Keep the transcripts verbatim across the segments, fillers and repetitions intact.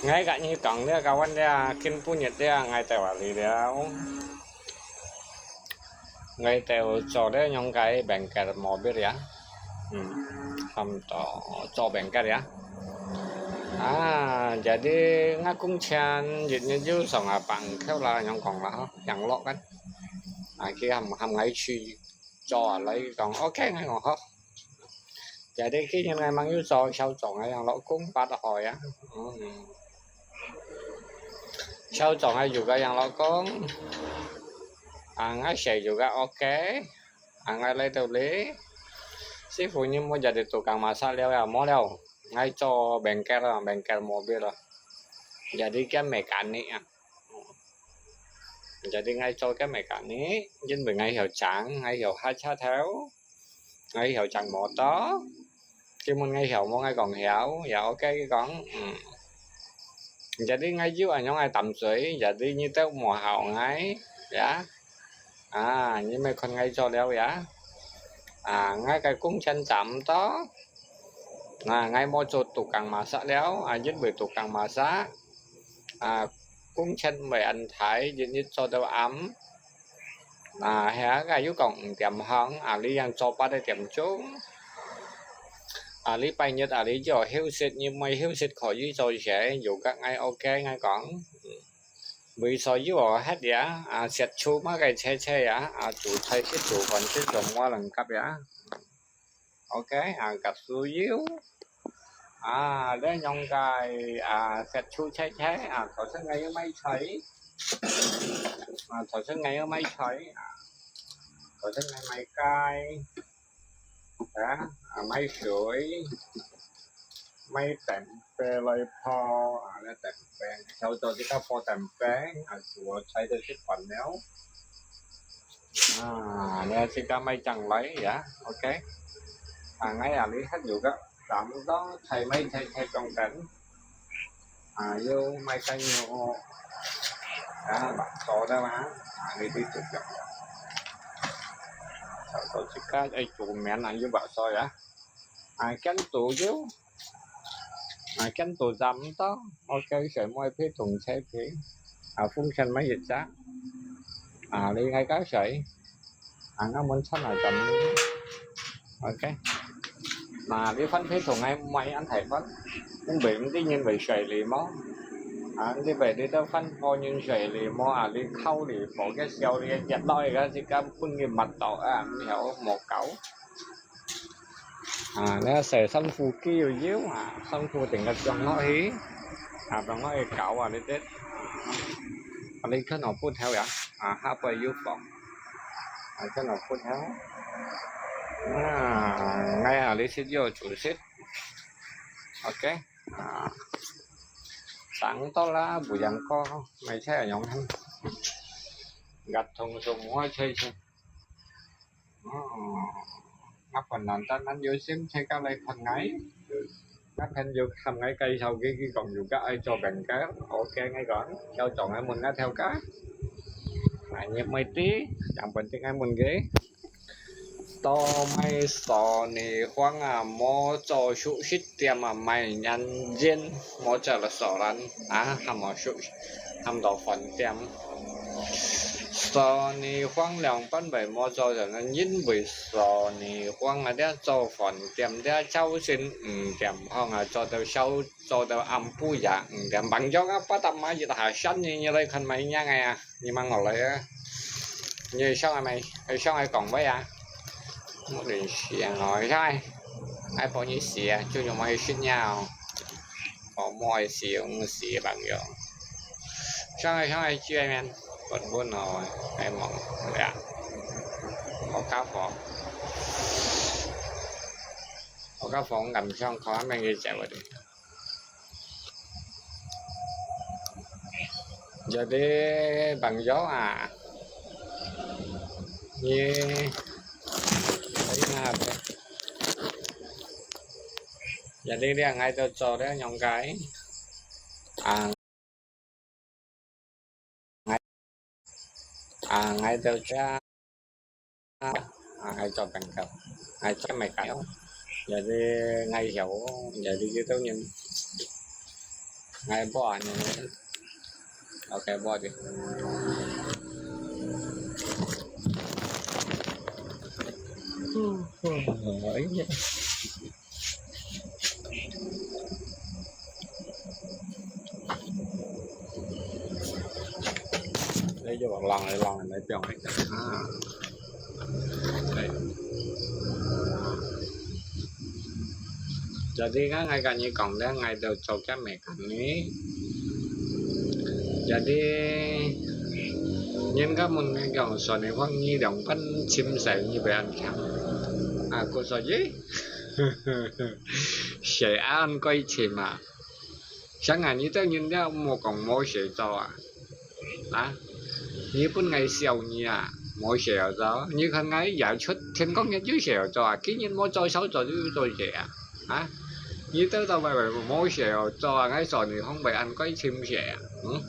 𠊎甲你講了，教官了，今晡日了，𠊎兜啊，來了。𠊎兜做了用个bengkel mobil ya。嗯，差不多做bengkel ya。啊，jadi ngakung chan，日日有上啊，bengkel啦，樣講啦，吼，yang lok kan。啊，佢喊，喊𠊎去做啊，來講，OK，𠊎講好。Jadi今日𠊎mang有做，小做𠊎yang lok kung八號呀。嗯。小做𠊎有个yang lok kung，啊，𠊎寫有个OK，啊，𠊎來到這，師傅你莫jadi tukang masak了呀，莫了，𠊎做bengkel啊，bengkel mobil啊，jadi兼mekanik啊。Jadi𠊎做个mekanik，因為𠊎曉整，𠊎曉hot車頭，𠊎曉整摩托。佢問𠊎曉無，𠊎講曉，ya OK，佢講，嗯。Jadi𠊎有恁樣个膽水，jadi你兜莫考𠊎，ya。啊，你莫看𠊎做了ya。啊，𠊎个工錢差毋多。啊，𠊎莫做tukang masak了，啊，因為tukang masak，啊，工錢毋會恁大，日日做到暗。啊，係啊，𠊎又講五點半，啊，你樣做八个點鐘。啊，禮拜日啊，你有休息，你毋愛休息可以做些，有个𠊎OK，𠊎講。嗯。 Buổi chiều有哦，歇呀，啊，食晝麼个車車呀，啊，煮菜食煮飯食上無能急呀。OK，啊，甲需要。啊，這樣个，啊，食晝車車，啊，頭先𠊎有買菜。啊，頭先𠊎有買菜，啊，頭先𠊎買雞。 啊，啊，買水，買電費來報，啊，這電費，小做自家報電費，啊，煮好菜就食飯了。啊，你自家買醬來呀，OK。啊，𠊎也你還有个，差不多，菜買菜菜中間。 啊，有買个肉，啊，白做个嘛，啊，你去煮个。炒到自家愛煮面啊，有白做呀。啊，跟肚有，啊，跟肚差不多，OK，水妹皮同車皮，啊，風扇買一隻，啊，你愛加水。 啊，𠊎問餐啊，咁，OK。那你分配同𠊎買恁大份，因為毋知人會睡你無？啊，你會你兜分配人睡你無啊？你靠你火个燒你一落去个時間分你抹到啊，毋曉無夠。啊，你洗衫褲機又要啊，衫褲定个放落去，啊，放落去搞啊，你得，啊，你看我不透呀，啊，下背有放。 啊，真係好聽。啊，𠊎啊，你食藥就食。OK，啊，省多啦，不然个，買菜用，壓痛就莫菜食。哦，啊，困難，單單有心，自家來看𠊎。 該朋友喊𠊎介紹佢，佢講有个愛做bengkel，OK，𠊎講，小做𠊎問該頭家，𠊎入妹知，樣本知𠊎問佢。到買索尼荒啊，無做熟食店啊，買人煙，無做了索蘭啊，還無熟，還到飯店。索尼荒兩班尾無做人，因為索尼荒啊，這做飯 店這朝晨五點半啊，做到宵，做到暗晡夜五點半，有啊，八點啊，一下山你，你來看買樣个啊，你問我來啊，你想愛買，想愛講話啊？莫亂想哦，想愛，愛幫你寫，就用買食藥哦。 哦，莫愛笑，毋係朋友。上來，上來，見面，本本哦，愛忙，對啊。我家伙，我家伙，我感想，看下面个結果的。Jadi朋友啊，你，你那边。 Jadi這𠊎兜做了仰个？啊，𠊎，啊，𠊎兜做，啊，𠊎做朋友，𠊎做朋友。Jadi𠊎曉，jadi佢兜人。，𠊎播恁樣，OK，播去。哎呀，你又浪來浪來，你放啊！Jadi kan ngai kani kong deh ngai tu coket mekan ni. Jadi nyen ka mun ngai kong soni huang ni dong pan chim sai ni bean kiang. Aku soji. Sai an koi chim a. Sang a ni tao nyen deh mo kong mo sai cho a. 啊，你本來笑你啊，無事做，你看𠊎也出天光日有事做啊，今日無做少做有做事啊，啊，你兜到位位無事做啊，𠊎說你恐怕恁該尋事啊，嗯？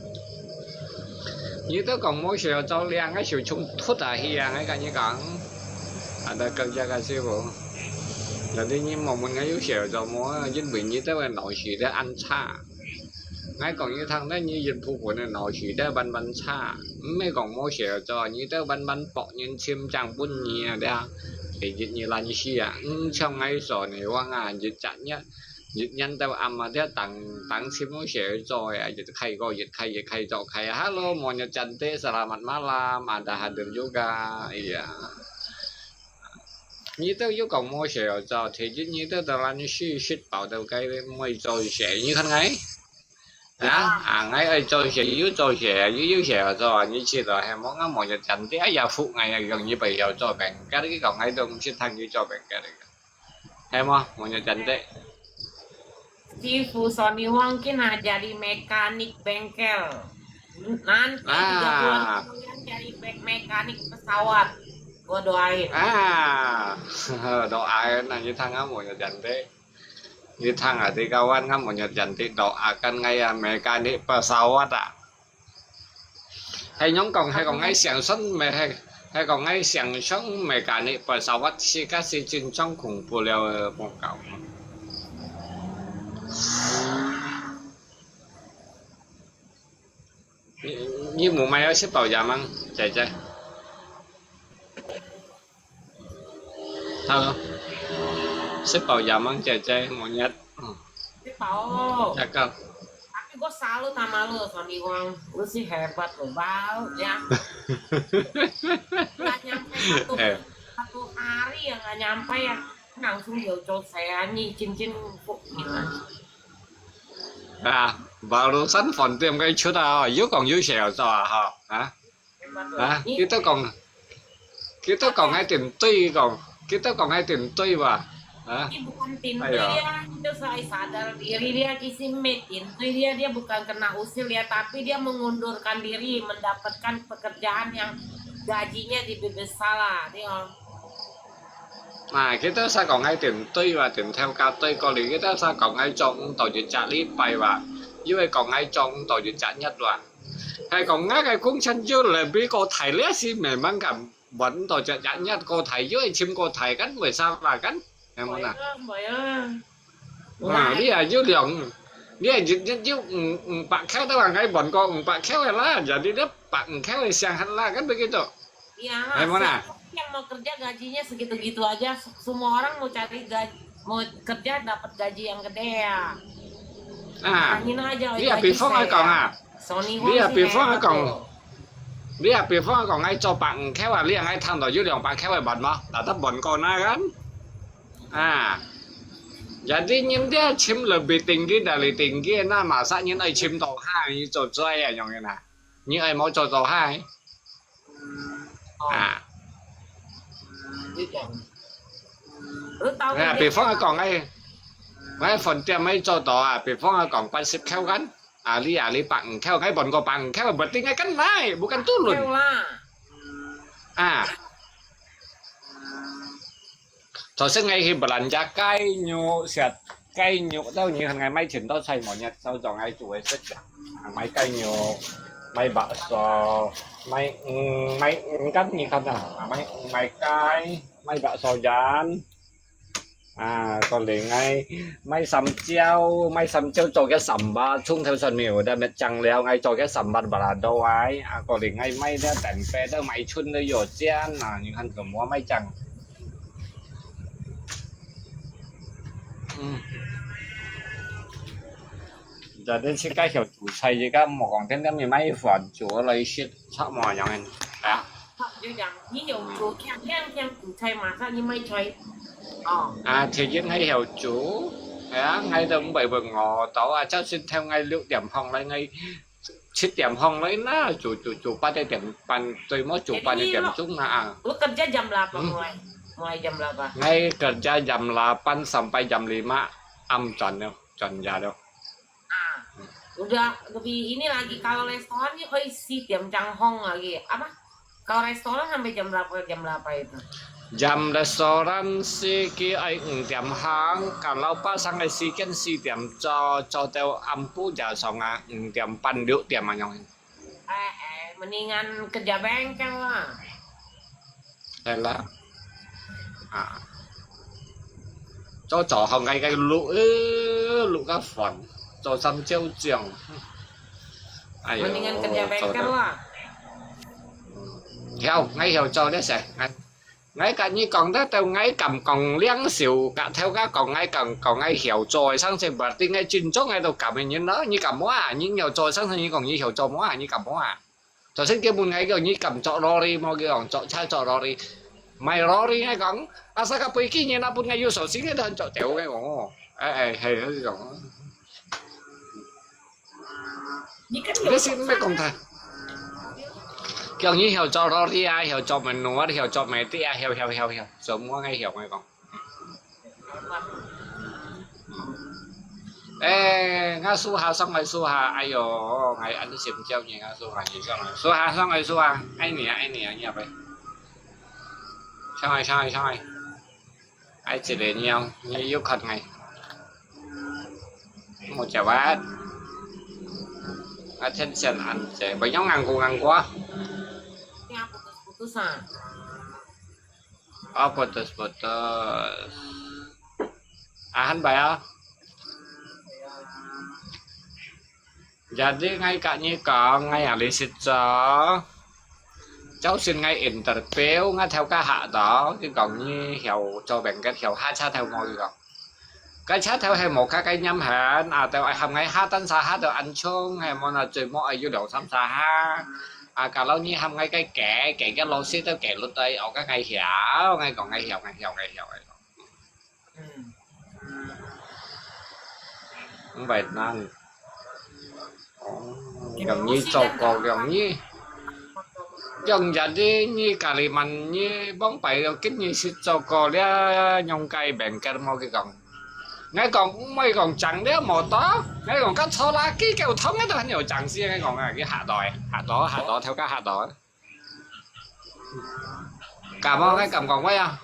你兜講無事做了，𠊎就從突下去啊，𠊎跟你講，ada kerja kasih po。Jadi你莫問𠊎有事做無，因為你兜个腦屎咧恁差。 𠊎講你聽，你一部分个腦屎咧慢慢差，毋係講無事做，你兜慢慢博人尋正分你啊，這係一日懶尸啊，毋像𠊎說你話啊，一隻月，一年到暗啊，這當當尋無事做啊，一開個一開一開做開。Hello，monyet cantik，selamat malam，ada hadir juga，哎呀。 你兜有講無事做，提起你兜到懶尸食飽到該毋愛做事，你看𠊎，啊，啊，𠊎愛做事，有做事，有有事做，你知道，係無？𠊎monyet cantik，哎呀，服𠊎啊，用你不要做bengkel，你講𠊎都毋識聽你做bengkel，係無？Monyet cantik。 Sifu Sony Wang kena jadi mekanik bengkel. Nanti tiga bulan Ah. kemudian jadi me- mekanik pesawat. Gua doain. Ah, doain啊，你聽下monyet cantik。你聽下，你kawan啊，monyet cantik，doakan𠊎啊，mekanik pesawat啊。 係仰講，係講𠊎想像，係，係講𠊎想像mekanik pesawat，係，該係真正恐怖了，報告。你，你有買食飽夜吂，姐姐？ Hello，食飽夜吂，姐姐，monyet。嗯，食飽哦。Cakap。Tapi gua salut sama lu, Sony Wang. Lu sih hebat lu, Bal, ya. Nggak nyampe satu, Eh. satu hari ya, nggak nyampe ya. Langsung dia ucap saya nih, cincin kok gitu. À, bảo lu sẵn phòng tiêm cái chút à, yú còn yú sẹo cho à, hả? Hả? Hả? Kí tớ còn, kí tớ còn hai tiền tuy còn, kí tớ còn hai tiền tuy mà. Hả? Ini bukan tintu Ayo. Dia, itu saya sadar diri dia, kisi made tintu dia, dia bukan kena usil ya, tapi dia mengundurkan diri mendapatkan pekerjaan yang gajinya lebih besar lah, dia. À, kí tớ sa còn hai tiền tuy và tiền theo ca tuy có lý, kí tớ sa còn hai trong tổ chức trả lý bài và, yua còn hai trong tổ chức trả nhất và. Hay còn ngã cái cũng chân chưa lệ bí cô thầy lẽ si mẹ mang cảm vẫn tổ chức trả nhất cô thầy, yua chim cô thầy cắn mười sao và cắn. Em muốn à? Mười á, mười á. À, lý à, yua lòng, lý à, yua, yua, yua, ừ, ừ, bạc khéo tớ là ngay bọn cô, ừ, bạc khéo là, giờ đi đếp bạc, ừ, khéo là sang hẳn là cắn begitu. Iya, Hay muna. Siapa yang mau kerja gajinya segitu-gitu aja. Semua orang mau cari gaji, mau kerja dapat gaji yang gede ya. À, Tanyain aja, lý à, gaji ví dụ saya. Còn à. Sony Wang lý à, sih ví dụ hebat còn. Loh. Lý à, ví dụ còn ngay cho bạn khéo à, lý à, ngay thằng đó dưới lòng bạn khéo à, bạn mà, đã thấp bọn con à, kan? À. Jadi nhìn dia chim lebih tinggi dari tinggi, nah, masa nhìn ai chim tàu hai, cho cho ai, yang ini nah. Nhìn ai mau cho tàu hai. À. Lu tahu. Nè, kan ví dụ dia? Còn ngay, ngay phần tiêm mấy cho tàu à, ví dụ còn ba mươi khéo kan? À, lý à, lý bạn khéo, ngay bọn có bạn khéo, berarti ngay kan naik, bukan turun. Khéo lah. À. Thọ sṳ ngay hi belanja kai nyu, siat kai nyu, tau nyi hàn ngay mai chin to chai mo nyat, sau zong ngay chu wei sik ya. Mai kai nyu, mai bakso, mai, mm, mai, mm, kan nyi kan na, mai, mm, mai kai, mai bakso yan. 啊，過來𠊎買三蕉，買三蕉做个sambal，蔥頭蒜苗，dah乜醬料，𠊎做个sambal balado ai。啊，過來𠊎買个tempe，都買春个有煎啊，你看怎么买醬？嗯。Jadi自家曉煮菜，自家莫講天天你買飯煮來食，差無樣个。啊。 你有煮，天天煮菜，馬上你買菜。哦。啊，天天𠊎曉煮，係啊，𠊎都毋會會餓到啊，朝晨頭𠊎六點放來，𠊎七點放來啦，煮煮煮八點半，最多煮八點鐘啦啊。Lu kerja jam berapa mulai? Mulai jam berapa? 𠊎kerja jam delapan sampai jam lima，暗轉了，轉夜了。 Ah, udah lebih ini lagi, kalau restoran ni 可以四點正放 lagi. Apa? Kalau restoran sampai jam berapa, jam berapa itu? Jam restoran係佢愛五點行，kalau pasang个時間四點做，做到暗晡夜上啊，五點半六點啊樣。 Eh, eh, mendingan kerja bengkel lah. 係啦。啊。做做好𠊎个熝，呃，熝个飯，做三朝醬。哎喲，Mendingan kerja bengkel lah. 曉，𠊎曉做這些，𠊎 𠊎甲你講得到，𠊎敢講兩手，甲頭家講，𠊎敢講，𠊎曉做个生成，berarti𠊎尊重𠊎都敢个人咯。你敢無啊？你曉做个生成，你講你曉做無啊？你敢無啊？頭先佢問𠊎講，你敢做lori無？佢講做車做lori，賣lori，𠊎講，asal个飛機你那分𠊎有手心，𠊎都做掉个哦。哎哎，係，係這種。 你識毋識講台？講你曉做lori啊，曉做menua，曉做meti啊，曉曉曉曉，做麼个曉𠊎講。誒，𠊎suha上來suha，哎喲，𠊎恁心焦呢，𠊎suha你上來，suha上來suha，愛你啊，愛你啊，你啊喂，上來上來上來。 Ai，一个鳥，你又看𠊎。Mau jawab. Attention anje, banyak nganggu-nganggu ah. Yang putus-putus ah. Oh, putus-putus. Ahan ba ya? Jadi，𠊎甲你講，𠊎也來識做。朝晨𠊎interview，𠊎頭家嚇到，佢講你曉做bengkel，曉下車頭無？佢講，該車頭係無該概念很，啊，都愛喊𠊎下單車下到安充，係無那最無愛有兩三車下。啊，kalau你喊𠊎該計，計个老師都計落來，我該𠊎曉，𠊎講𠊎曉，𠊎曉，𠊎曉，𠊎講。 Không phải nang. Ồ, yang ni做過，yang ni。Yang jadi你Kalimantan你往擺有今日識做過了，用該bengkel無？佢講。𠊎講毋會講正了無多，𠊎講甲坐飛機交通个都還有正事，𠊎講啊，佢嚇到誒，嚇到，嚇到，頭家嚇到誒。 敢無？𠊎敢講話啊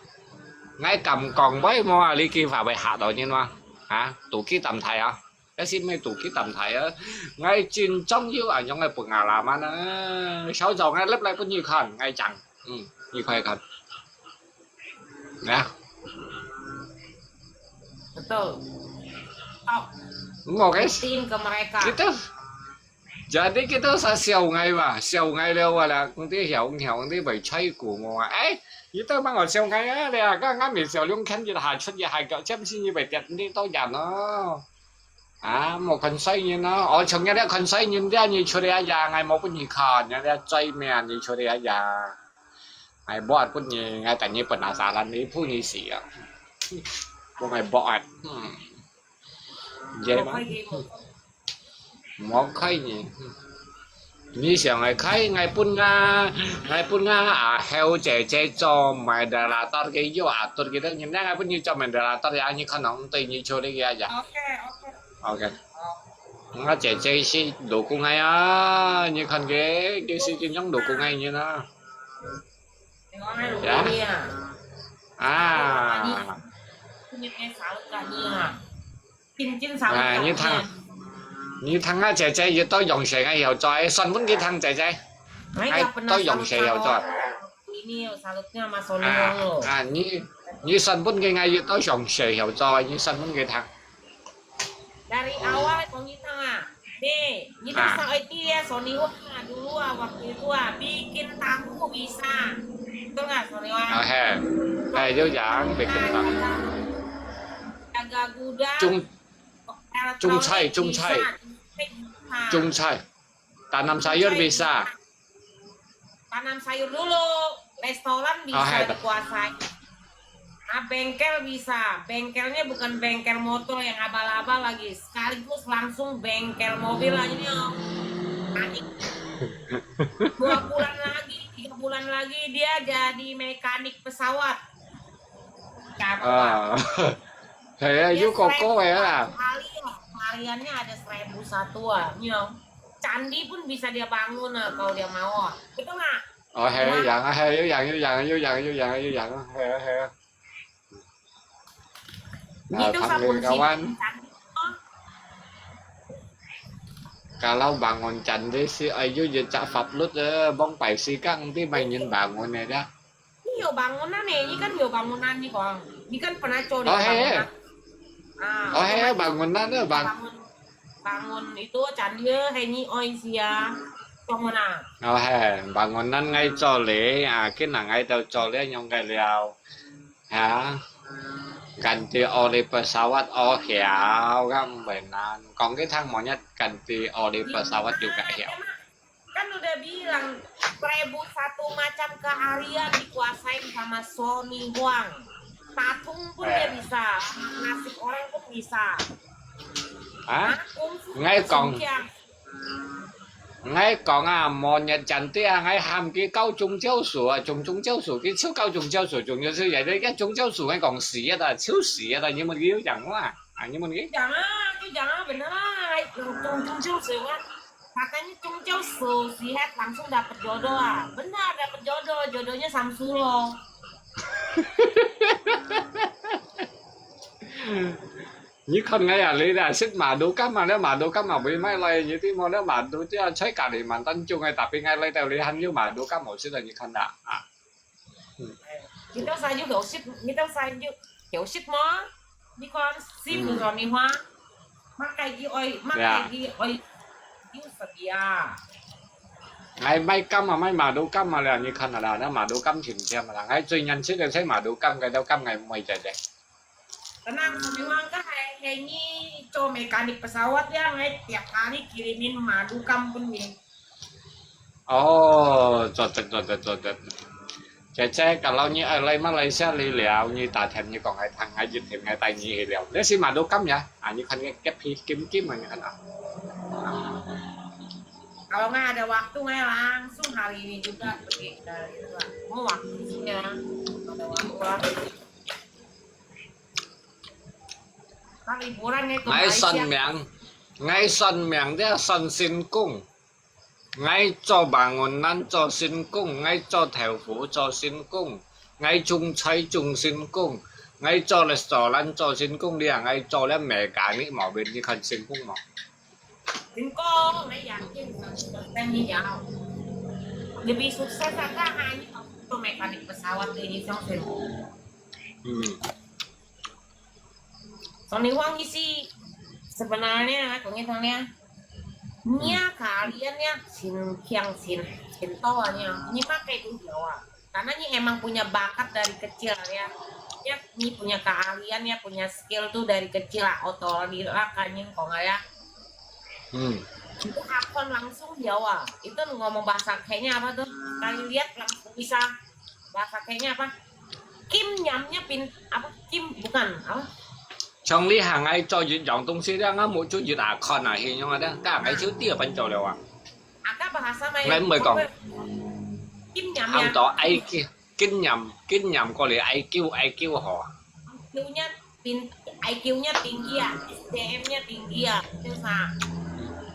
？𠊎敢講話無啊？你句話會嚇到人嘛？啊，肚臍擔大啊？該係毋係肚臍擔大啊？𠊎真正有恁樣个pengalaman啊！小組𠊎立來分你看，𠊎講，嗯，你可以看。來啊。Betul. Tok. Mungkin Tin ke mereka. Kita Jadi kita sa笑𠊎嘛，笑𠊎了啊啦，你曉，你曉，你會吹鼓無啊？誒，你都幫我笑𠊎啊，你啊，剛剛你笑兩天一下出一下腳，暫時你會跌你到人咯。啊，無看衰人咯，我從日了看衰人，這你出來啊呀，𠊎無分你看，你這最面你出來啊呀，𠊎buat分你，𠊎等你penasaran，你分你死啊，我𠊎buat，嗯。 Dễ mà. Mò khai nhỉ? Nhi xiang ngai khai, ngai pun nga, ngai pun nga à, heo che che cho mai da la tor ke yo à, tor ke dang nyi nang ngai pun nyi cho mai da la tor ya, nyi khon nong tui nyi cho de ya ya. Ok, ok. Ok. Nga che che si du ku ngai à, nyi khon ke, ke si jin yong du ku ngai nyi na. Ya. À. À, nyi thang, nyi thang à,姐姐，佢都用誰个後座？算分佢聽，姐姐。哎，都用誰後座？À, à, nyi, 你先分佢，𠊎有到詳細曉得，你先分佢聽。Dari awal kong ngitang ah. Nih, ngitang啊。Sa idea, Sony Wang ah, dulu ah, waktu itu ah, bikin tahu bisa. Betul nggak, Sony Wang? Ah, he. Eh, 有影，bikin tahu。Jaga gudang. 种，种菜，种菜，种菜。Tanam sayur bisa. Tanam sayur dulu, restoran bisa dikuasai. Ah, bengkel bisa. Bengkelnya bukan bengkel motor yang abal-abal lagi, sekaligus langsung bengkel mobil aja nih, Om. Nah, dua bulan lagi, tiga bulan lagi dia jadi mekanik pesawat. Cara apa? Ah. He, 有个个个啊。Dia seribu satu harian, hariannya ada seribu satu ah, you know. Candi pun bisa dia bangun ah, kalau dia mau ah. Betul nggak? Oh, he，有影啊，he，有影，有影，有影，有影，有影啊，he，he。Ini tuh sabun kawan. Kalau bangun candi si ayu je cak fablut eh, bong pai si kang ti mai nyin bangun eh dah. Ini 有 bangunan eh, ini kan 有 bangunan nih, Kong. Ini kan pernah curi bangunan. Ah, oh, he, bangunan eh, bang. Bangun, bangun itu candi eh, he ini oi sia. Bangunan. Oh, he, bangunan ngai coli, ah, kina ngai tau coli nyong kai liao. Ha? Ganti oli pesawat, oh, hiao, kan benar. Kong kita monyet ganti oli pesawat juga hiao. Kan udah bilang, seribu satu macam keahlian dikuasai sama Sony Huang. Patung pun dia bisa, nasib orang pun bisa. Hah? Kungfu ngai kong. Ngai kong ah, monyet cantik ah, ngai ham ki kau 宗教所啊，宗宗教所，ki 就 kau 宗教所，宗教所，也是一个宗教所，ngai kong siat啊，就siat啊，你们有讲话啊，你们有讲啊，就讲啊，benar lah, 宗宗教所啊。Katanya 宗教所 sihat langsung dapat jodoh ah. Benar dapat jodoh, jodohnya Samsuro. 你看𠊎啊，你啊，識馬都柑啊，了馬都柑啊，會買來，你知無？了馬都這在隔離蠻單種个，tapi𠊎來到你還有馬都柑無識啊，你看啊，啊。你到時有好食，你到時有好食無？你看，師傅講你話，乜計佢愛，乜計佢愛，有食啊。𠊎買柑啊，買馬都柑啊了，你看啊啦，那馬都柑甜甜啊啦，𠊎最難食个係馬都柑，該兜柑𠊎毋會食个。 Tenang, Sony Wang kan hari ini 做 mekanik pesawat ya, ngai tiap hari kirimin madu kampung ni. Oh, cocok, cocok, cocok. Cece, kalau ni ai lai Malaysia li liao, ni ta them ni kong ai thang ai jit them ngai tai ni hi liao. Ni si madu kam ya? Ah, ni kan ngai kep hi kim kim ni kan ah. Kalau ngai ada waktu, ngai langsung hari ini juga pergi ke itu lah. Mau waktu sih ya, ada waktu lah. Kan liburan ngai ke 𠊎算 Malaysia. 命，𠊎算命，這算成功。 𠊎做bangunan做成功，𠊎做豆腐做成功，𠊎種菜種成功，𠊎做restaurant做成功，你啊，𠊎做了mekanik毛病，你看成功無？成功，你yakin成功，你有。Lebih sukses ada hanya untuk mekanik pesawat ini, Song Sing. Hmm. Sony Wang isi sebenarnya, aku ngitung ya. Nia kalian ya, sin kiang sin, sin toa nia. Ni pakai tu Jawa. Karena ni emang punya bakat dari kecil ya. Ya, ni punya keahlian ya, punya skill tuh dari kecil lah. Otodidak kan nying kong ya. Hmm. Itu akon langsung Jawa. Itu ngomong bahasa kayaknya apa tuh? Kali lihat langsung bisa. Bahasa kayaknya apa? Kim nyamnya pin apa? Kim bukan apa? Trong lý hàng ai cho dịch dòng tông sư đang ngắm một chút dịch à con à, hình như là đang cả cái thiếu tiêu bánh trầu đều à. Ada bahasa main. Ngai mời còn. Kim nyam. Ăn ya. Tỏ ai kia. Kinh nghiệm, kinh nghiệm có lẽ ai kêu, ai kêu họ. Kêu nhất. Tin-, I Q-nya tinggi ah, S D M-nya tinggi ah, susah.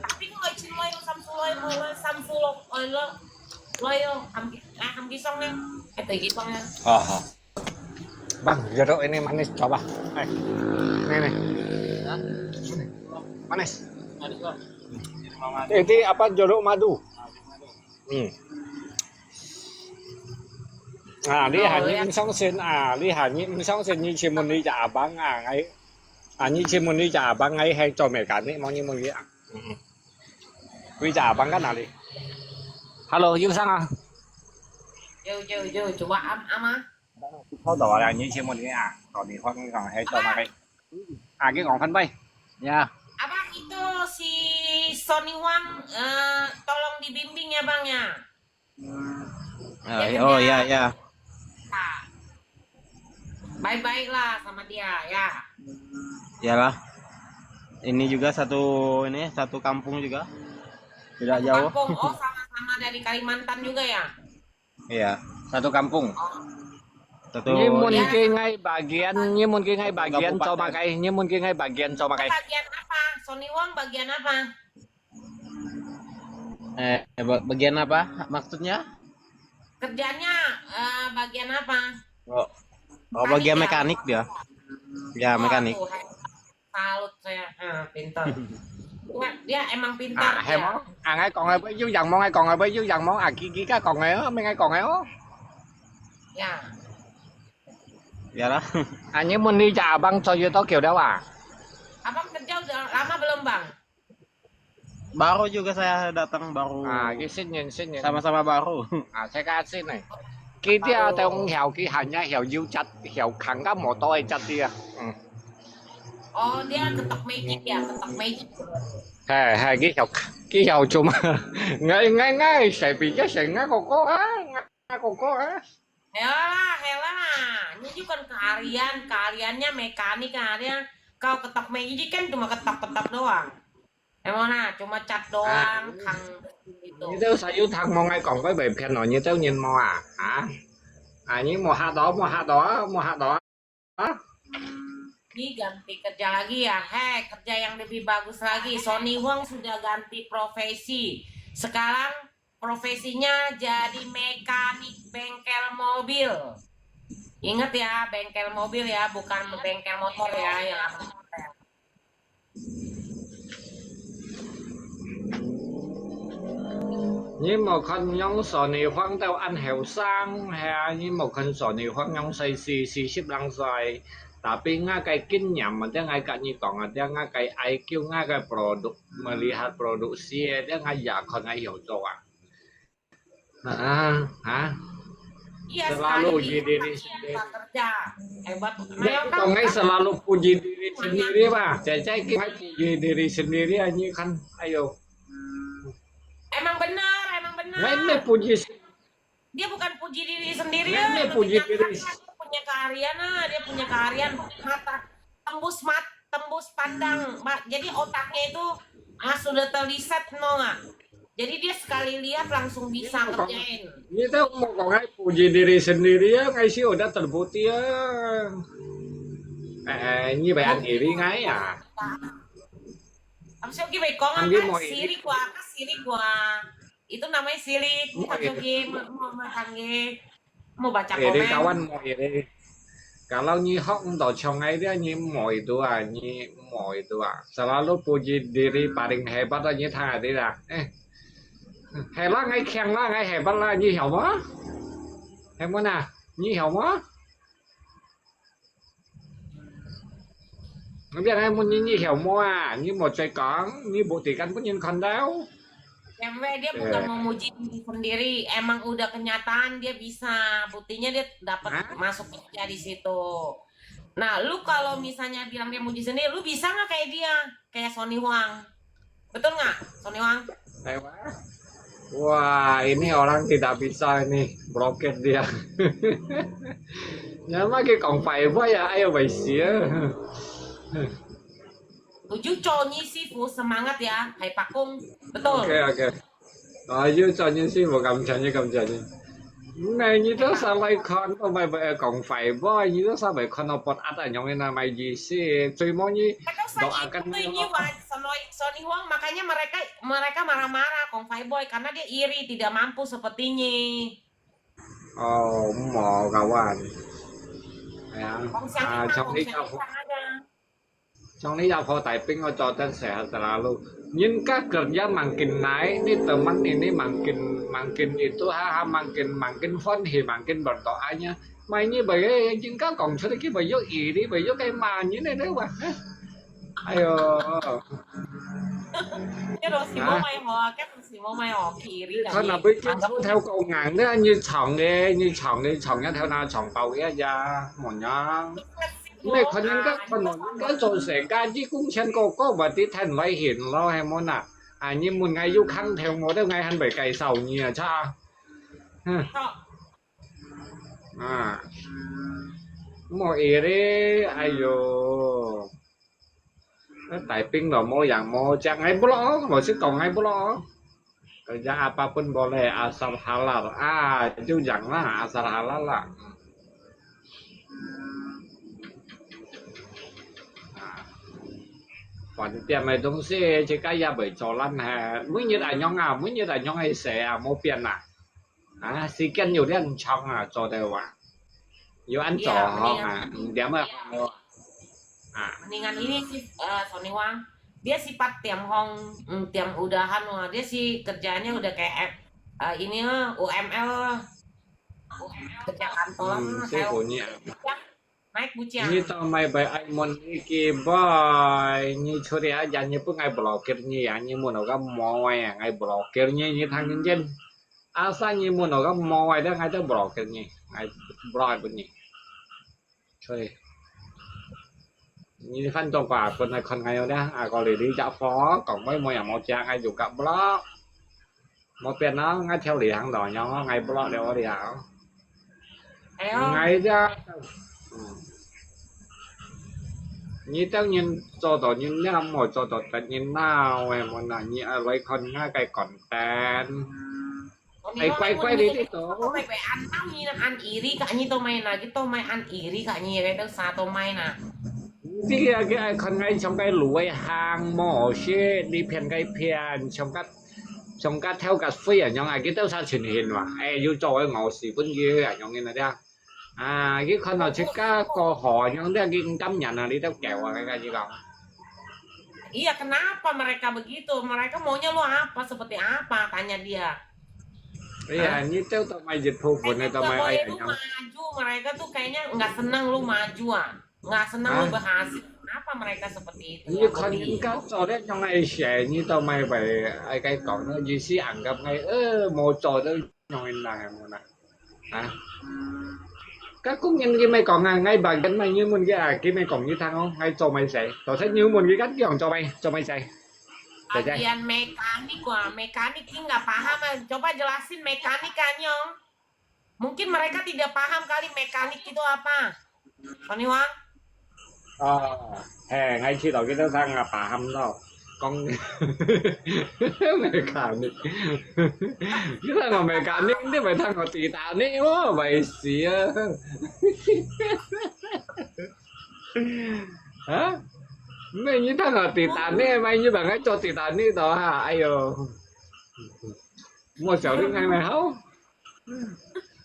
Tapi kalau Chin Loi, Samsu Loi, Oi Loi, Samsu Loi, Oi Loi, Loi, oh, am, ah, am gisong na. Ito gisong na. Oh, oh. Bang, jeruk ini manis, coba. Eh, ini nih. Manis. Ini apa, jeruk madu? Hmm. 啊，你喊你毋相信啊，你喊你毋相信，你去問你隻阿爸啊，𠊎啊，你去問你隻阿爸，𠊎係做mechanic，無你問佢啊。嗯嗯。佢隻阿爸在哪裡？Hello，有聲啊？有有有，做阿阿媽？好多啊，你去問你啊，到底發生什麼？係做麼个？啊，佢講翻ไป。Ya. Abang itu si Sony Wang, eh, tolong dibimbing ya Bang ya. Ah, oh ya ya. Baik-baiklah sama dia ya. Yalah. Ini juga satu ini satu kampung juga. Tidak jauh. Kampung, oh sama-sama dari Kalimantan juga ya. Iya, satu kampung. Satu. Nyi mun ki ngai bagian, nyi mun ki ngai bagian cho makai, nyi mun ki ngai bagian cho makai. Bagian apa? Sony Wang bagian apa? Eh, bagian apa maksudnya? Kerjanya uh, bagian apa? Oh, oh bagian mekanik dia. Ya, mekanik. Salut saya, ha, pintar. Dia, dia emang pintar. Ah, hemo, ang ai kong ai bai yu yang mong ai kong ai bai yu yang mong a ki ki ka kong ai, meng ai kong ai. Ya. Ya lah. Anyi mun ni ja abang cho yu to kiu dah wa. Abang kerja udah lama belum bang? Baru juga saya datang baru. Ah, ki sin yin sin yin. Sama-sama baru. Ah, saya kasih nih. Ki dia tong hiau ki hanya hiau yu chat hiau kang ka motor ai chat dia. Hmm. Oh, dia ketok magic ya, ketok magic. Hai hai, ki hiau ki hiau cuma ngai ngai ngai, saya pikir saya ngai koko ah, ngai koko ah. Hela, hela. Ini juga keahlian, keahliannya mekanik ah. Dia kalau ketok magic kan cuma ketok-ketok doang. Emang nah, cuma cat doang, kang gitu. 你兜使要聽我講該被騙哦，你兜認無啊？啊？啊，你無嚇到，無嚇到啊，無嚇到啊？啊？ Ini ganti kerja lagi ya, hei kerja yang lebih bagus lagi. Sony Wang sudah ganti profesi. Sekarang profesinya jadi mekanik bengkel mobil. Ingat ya, bengkel mobil ya, bukan bengkel motor ya yang 你無看樣Sony Wang兜恁後生，係啊，你無看Sony Wang樣細細四十零歲，tapi𠊎个經驗啊，這𠊎甲你講啊，這𠊎个IQ，𠊎个produk，melihat produksi，這𠊎也看𠊎曉做啊。 Ah, ah. Iya, selalu puji diri sendiri. Kerja. Hebat. Dia tong ai selalu puji diri sendiri, bah. Cecai ki puji diri sendiri, anyi kan. Ayo. Emang benar, emang benar. Lain ni puji. Dia bukan puji diri sendiri. Lain ni puji diri. Punya keahlian ah, dia punya keahlian mata tembus mat tembus pandang, Mbak. Jadi otaknya itu ah, sudah terliset, no nggak? Jadi dia sekali lihat langsung bisa ngerjain. 你都莫講係puji diri sendiri啊，𠊎係有得 terbukti 啊。誒，你別人 iri𠊎啊。 Apa sih kita kong apa? Sirik wa, apa sirik wa? Itu namanya sirik. Bukan jogi, mau makan ge. Mau baca komen. Kawan mau iri. Kalau 你學毋到像𠊎這，你莫itu啊，你莫itu啊。Selalu puji diri paling hebat啊，你聽下啲啦。誒，係啦，𠊎強啦，𠊎 hebat 啦，你曉無？係無啊？你曉無？ Biar ai mun nyi nyi hiau mua, nyi mau cai kang, nyi buktikan pun nyin kandau. Cewek dia bukan memuji diri sendiri, emang udah kenyataan dia bisa. Buktinya dia dapat masuk kerja di situ. Nah, lu kalau misalnya bilang dia muji sendiri, lu bisa nggak kayak dia? Kayak Sony Huang. Betul nggak, Sony Huang? Wah, ini orang tidak bisa ini, blokir dia. Nama ke kong pai boy ya, ayo bai sia. Tujuh Conyi Sifu semangat ya, Hai Pakung. Betul. Oke, oke. Ayo Conyi Sifu, kamcanya, kamcanya. Nai, nyi to sampai kon, sampai kong pai boy, nyi to sampai kon opot ata nyong na mai ji si. Cui mo nyi doakan nyi. Sony Huang, makanya mereka mereka marah-marah Kong Fai Boy karena dia iri tidak mampu seperti nyi. Oh, mo kawan. Ya. Kong Siang ah, Kong Siang aja. 像你阿婆大兵，我做得sehat selalu。人家kerja makin naik, ni teman ini makin, makin itu, ha, ha, makin, makin歡喜, makin berdoa-nya。Mai nyi bai, 人家講出來，佢bai有iri，bai有該罵人个，對吧？哎喲，該都係無買好啊，該都係無買哦，iri。佢那邊个出頭講硬个，你唱个，你唱个，唱一頭那唱爆个呀，無樣。 你看人家，看到人家做世界，你工錢高高，或者聽危險咯，係無呐？啊，你問𠊎有空頭，我都𠊎還未介紹你啊，cha。嗯。啊，無iri，哎喲，該大兵都無樣無隻，𠊎block，老實講，𠊎block。 Kerja apapun boleh asal halal. Ah, itu yang lah asal halal lah. Ah. 飯店个東西，自家也會做爛嘿。每日恁樣啊，每日恁樣个事啊，無變啊。啊，時間有點長啊，做得哇。有恁做好啊，五點啊。 Ah. Mendingan ini si uh, Soniwa, dia sifat tiang hong, mm, tiang udahan wa. Dia si kerjanya udah kayak uh, ini uh, U M L, kerja kantor. Hmm, naik bujang. Ini tau mai bai ai mon iki bai. Ini curi aja ini pun ngai blokir ini ya. Ini mun oga mo ya, ngai blokir ini, ini thang ini. Asa ini mun oga mo ya, dia ngai tau blokir ini. Ngai blok pun ini. 所以，你反正話分來看𠊎了，啊，過來你隻貨，講妹妹也無食，𠊎就甲block。無變咯，𠊎條理行到樣，𠊎block了了。哎呀，𠊎這，嗯，你等人做到人了，無做到得人鬧誒，無啦，你愛來看𠊎个content。 哎，乖乖地，你都。 An nau ni an iri ka ni to mai na, ki to mai an iri ka ni, ka to sa to mai na. 你个个看个像个路个行，无事，你骗个骗，像个像个跳个水啊，样啊，佢都啥情形哇？哎，又做个我是本个啊，样个那点。啊，佢看到自家过河，样个佢唔甘愿啊，你都叫啊，个个你讲。 Iya, kenapa mereka begitu? Mereka maunya lu apa? Seperti apa? Tanya dia. Iya, 你都都买一部分个，都买哎呀， maju, mereka tuh kayaknya nggak senang lu maju ah, nggak senang lu berhasil. Kenapa mereka seperti itu? 你看人家做了用个事，你都买ไป，哎，该讲个意思，硬个，哎，呃，冇做到用个啦，冇啦，啊。个工人佢咪讲啊，哎，白人咪你们个啊，佢咪讲你听哦，哎，做乜事？做出你们个咁样做乜，做乜事？ Bagian mekanik wah, mekanik ini nggak paham ah. Coba jelasin mekanik kan, Nyong. Mungkin mereka tidak paham kali mekanik itu apa. Tony Wang? 哦，嘿，𠊎知道佢都生阿爸喊咯，讲mekanik，你听我mekanik，你咪听我Titanic咯，咪死啊！啊？咩？你听我Titanic，咪你把我做Titanic到哈？哎哟，莫笑你爱咪好。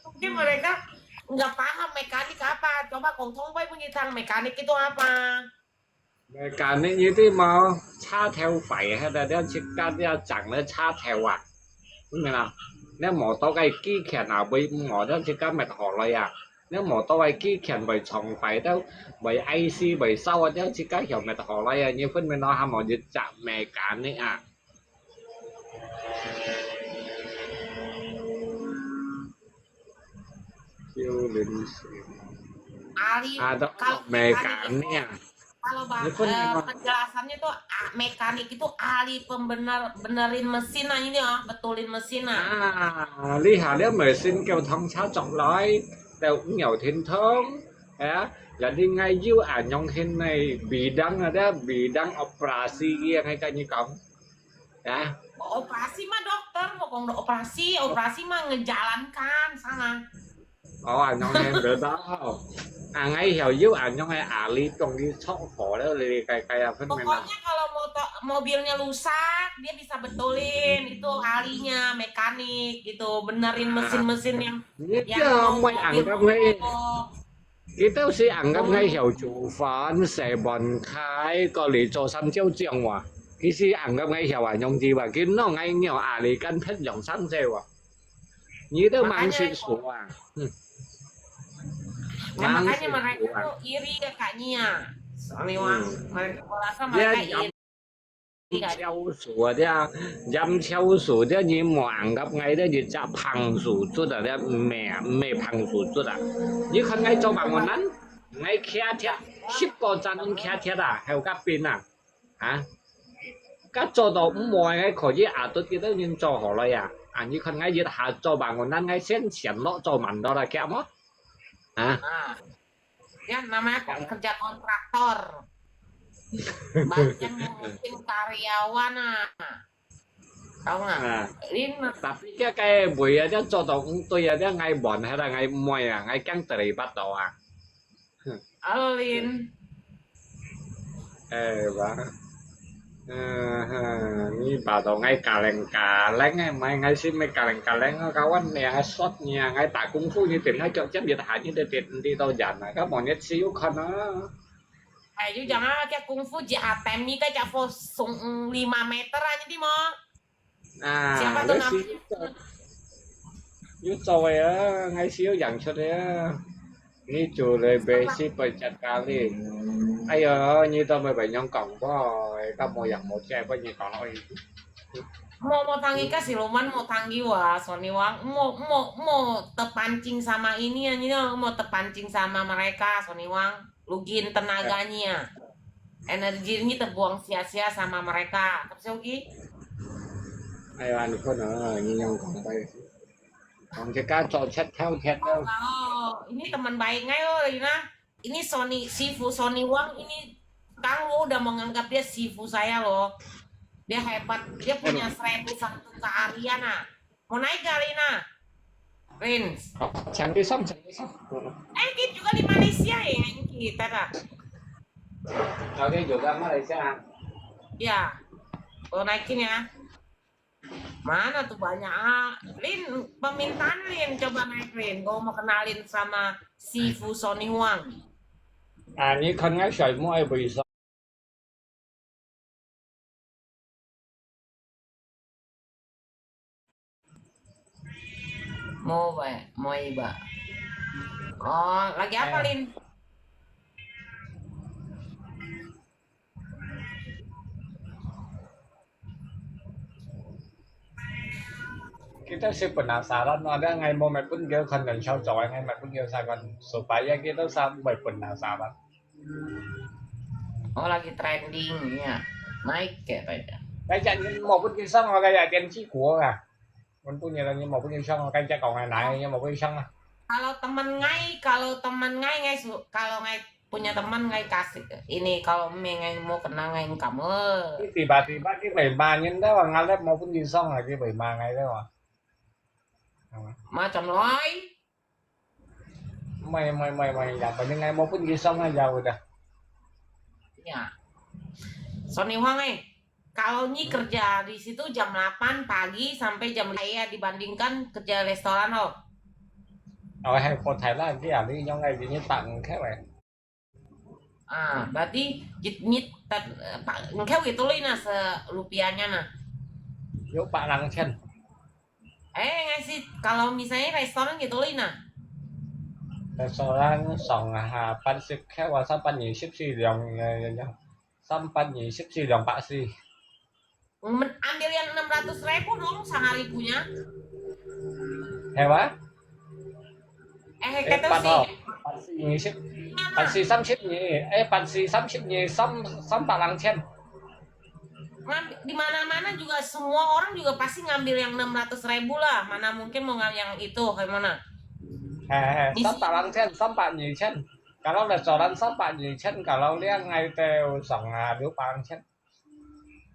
Mungkin mereka nggak paham mekanik apa. Coba kong tong bai punya tang mekanik itu apa? Mekanik itu mau 車頭壞，佢个自家要整个車頭啊，明白啦？你摩托个機件啊，會摩托自家滅好來啊，你摩托个機件會撞壞到，會I C會燒啊，自家又滅好來啊，你分明咯，还冇一隻mekanik啊。 Ahli, Ada kalau mekanik. Kalau bah, eh, penjelasannya tuh ah, mekanik itu ahli pembener benerin mesin aja nih oh, betulin mesin ah. 啊，你下了mesin叫通車作來，就有天通，啊，jadi ngayu anyong hinay bidang ada bidang operasi yang kayak ni kong. Ya. Operasi mah dokter, mau kong operasi, operasi mah ngejalankan sana. Oh, anyong yang betul. Angai hiao yu anyong yang ahli tong di chok ho le le kai kai apa memang. Pokoknya kalau motor mobilnya rusak, dia bisa betulin. Itu ahlinya, mekanik gitu, benerin mesin-mesin yang Ini yang dia mau mai mobil anggap ni. mogok. 佢都係恁樣个曉煮飯、洗碗、㧡，過來做三朝將哇。佢係恁樣个曉啊，用字哇，佢拿𠊎鳥啊，你敢忒用生死哇？你都忙死死啊！嗯，那 忙死 makanya mereka 死啊！ tuh iri ya kayaknya. Soalnya wang Hmm. mereka merasa Dia mereka jam iri kan. 超數啊，這飲超數，這你無硬合𠊎，這一隻膨數卒啊，這毋係啊，毋係膨數卒啊。你看𠊎做白雲南，𠊎擎鐵，十個站擎鐵啊，還有甲邊啊，啊，甲做到毋會，𠊎可以啊，都幾多人做好了呀。啊，你看𠊎一下做白雲南，𠊎先先落做慢到了，強無？啊， Ah. Ya namanya kerja kontraktor. Banyak ngurusin karyawan ah. Tahu nggak? 啊。 Ini Tapi 佢个位啊，這做到毋對啊，這𠊎問下啦，𠊎毋會啊，𠊎驚terlibat到啊。 Alin. 哎哇，嗯哼，你把到𠊎kaleng-kaleng哎，買𠊎係咩kaleng-kaleng啊，kawan你啊，short你啊，𠊎打功夫你點下腳尖一下，你都點毋到人啊，該望日子有看啊。 Ay, yu jangan pakai kungfu ji atem ni kay jak fo sung lima meter aja di mo. 啊，想法都拿你係有做个啊，𠊎係有贏出个啊。你做了被是被จัดการเลย。哎呀，你都没被人讲过，咁我也冇再跟你讲了。 Mo mo tangi ka siluman mo tangi wa soniwang mo mo mo terpancing sama ini aja mo terpancing sama mereka soniwang lugin tenaganya energinya terbuang sia-sia sama mereka. Tapi oke. 哎呀，你可能你用讲白，讲这个做七头铁了。 Oh, ini teman baik ngai oh, Lina. Ini Sony, sifu Sony Wang ini Kang Wu udah menganggap dia sifu saya loh. Dia hebat, dia punya seribu satu keahlian ah. Mau naik gak Lina? Rins. 讲一声，讲一声。 Eh, kita juga di Malaysia ya, ini kita dah. Oke, juga Malaysia. Ya, mau naikin ya. Mana tuh banyak ah. Lin, permintaan Lin, coba naik Lin. Gue mau kenalin sama sifu Sony Wang. 啊，你看看水母爱不会说？ Mau ba, mau iba. Oh, lagi apa Lin? Kita sih penasaran, ada ngai mau mai pun dia kan dan show cowok ngai mai pun dia sakan supaya kita sampai penasaran. Oh, lagi trending ya. Naik kayak tadi. Kayak mau pun kisah mau kayak Genji gua lah. Mun punya lagi mau punya sang kayak kau ngai nai mau punya sang lah. Kalau teman ngai, kalau teman ngai ngai su, kalau ngai punya teman ngai kasih ini kalau me ngai mau kenal ngai kamu. Tiba-tiba kita main main dah, ngalap mau pun kisah lagi main main dah. Macam loi. ไม่ไม่ไม่ไม่อยากไปยังไง mau pun kisah aja udah. Ya. Sony Huang eh, kalau Nyi kerja di situ jam delapan pagi sampai jam saya dibandingkan kerja restoran loh. Ở hay cô Thái Lan kia đi, trong ngày đi như tặng khác vậy. Ah, berarti jit nyit tat pak engkau gitu loh nah se rupiahnya nah. Yuk pak lang chen. Eh, ngasih kalau misalnya restoran gitu loh nah. Restoran song ha pan sip khe wa sa pan ni sip si liang ya ya ya. Sam pan ni sip si liang pak si. Men- Ambil yang enam ratus ribu dong sehari punya. Hewa? Eh, Eh, kata pan si ho. Pan si ni sip. Pan si sam sip ni. Eh, pan si sam sip ni sam sam pak lang chen. Ngam- di mana-mana juga semua orang juga pasti ngambil yang enam ratus ribu lah. Mana mungkin mau ngambil yang itu kayak mana? He he, Di sam pak lang chen, sam pak ni chen. Kalau restoran sam pak ni chen, kalau liang ngai teo song ha liu pak lang chen.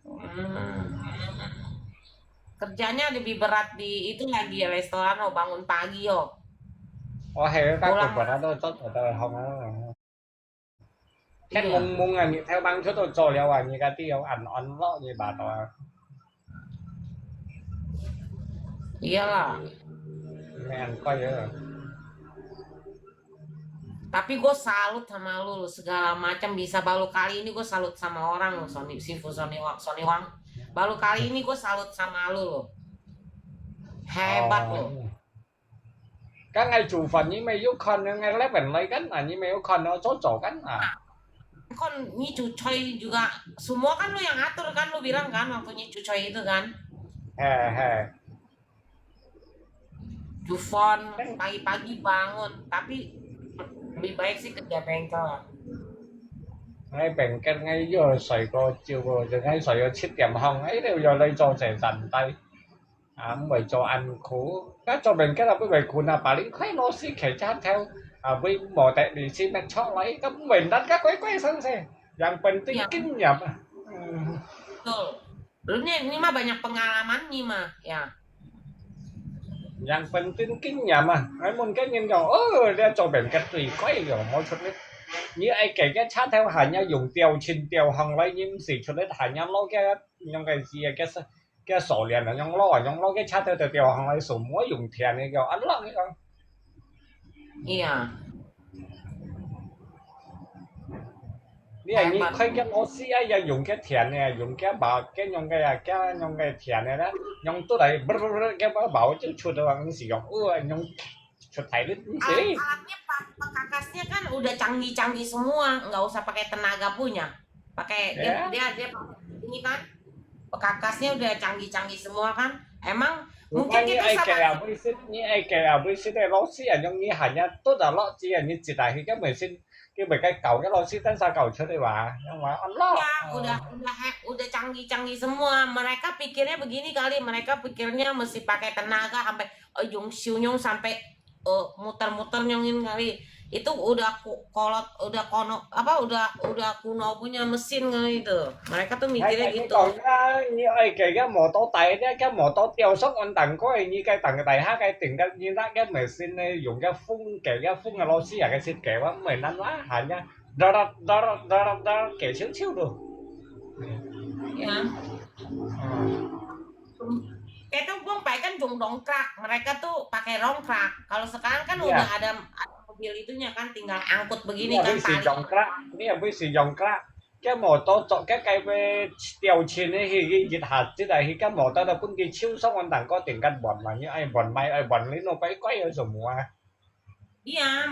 Hmm. Kerjanya lebih berat di itu lagi ya restoran oh bangun pagi oh. Oh he, các Pulang. Cục bật đó rất là đau hông á. Cái Iya. mông mông à, theo băng số tôi cho liao à, như cái tiêu ăn ăn lo như bà tao. Iyalah. Mày ăn coi vậy. Tapi gue salut sama lu, segala macam bisa. Baru kali ini gue salut sama orang loh, Sony, sifu Sony Wang, Sony Wang. Baru kali ini gue salut sama lu loh. Hebat loh. 哦，該𠊎煮飯你乜有看，𠊎leben來kan，啊，你乜有看到做做kan，啊。Kan 你煮菜 juga, semua kan lu yang atur kan, lu bilang kan waktu 你煮菜 itu kan. 嘿，嘿。煮飯, pagi-pagi bangun, tapi lebih baik sih kerja bengkel. 𠊎bengkel，𠊎又睡過朝，就𠊎睡到七點半，𠊎又要來做這站台。 啊，毋會做恁苦。該做bengkel啊，毋會困啊，paling快老師騎車頭，啊，會無得你去乜出來，該毋會難，該乖乖生生，yang penting kinh nghiệm啊。嗯。Betul. Lu ni, ni mah banyak pengalaman ni mah, ya. Yang penting kinh nghiệm啊，𠊎問个人講，哦，你做bengkel最快了，無出力。你愛騎个車頭還要用吊琴吊上來，你毋使出力，還要落个，用个是个 該鎖鏈啊，用落啊，用落个車頭就吊上來，手無用電个，叫恁樣个。哎呀。你啊，你開个螺絲啊，要用个電个，用个把，个用个啊，个用个電个啦，用出來，啵啵啵，个把把就出到，毋係用，哦，用出大力，毋係。Alat-alatnya, pekakasnya kan udah canggih-canggih semua, nggak usah pakai tenaga punya. Pakai dia, dia, dia ini kan, pekakasnya udah canggih-canggih semua kan. Emang mungkin kita sabar. 你愛个啊，每時你愛个啊，每時个螺絲啊，用你還要做到落去啊，你自家去个每時，佢每个搞个螺絲，等下搞出來哇，用哇，Allah。Ya, udah, udah, he-, udah canggih-canggih semua. Mereka pikirnya begini kali, mereka pikirnya mesti pakai tenaga sampai, eh, yung siu-yung sampai, eh, muter-muter nyongin kali. Itu udah ku-, kolot, udah kono, apa, udah, udah kuno punya mesin kali itu. Mereka tuh mikirnya gitu. 你講啊，你愛个个摩托大个，个摩托吊上安當个，你个當个大下个定个，你那个mesin呢，用个風个，个風个螺絲啊，个設計，我毋會難啦，還要，噠噠噠噠噠噠，个少少咯。Ya. Hmm. Kita buang pakai kan dong-, dongkrak, mereka tuh pakai rongkrak. Kalau sekarang kan udah ada, ada mobil itunya kan, tinggal angkut begini kan, 你又毋係 tali. 用crack，你又毋係用crack，个摩托做个个吊琴个，去去一下子啊，去个摩托都分佢手上安當个定个換嘛，你愛換買愛換，你弄乖乖有什麼啊？Iya,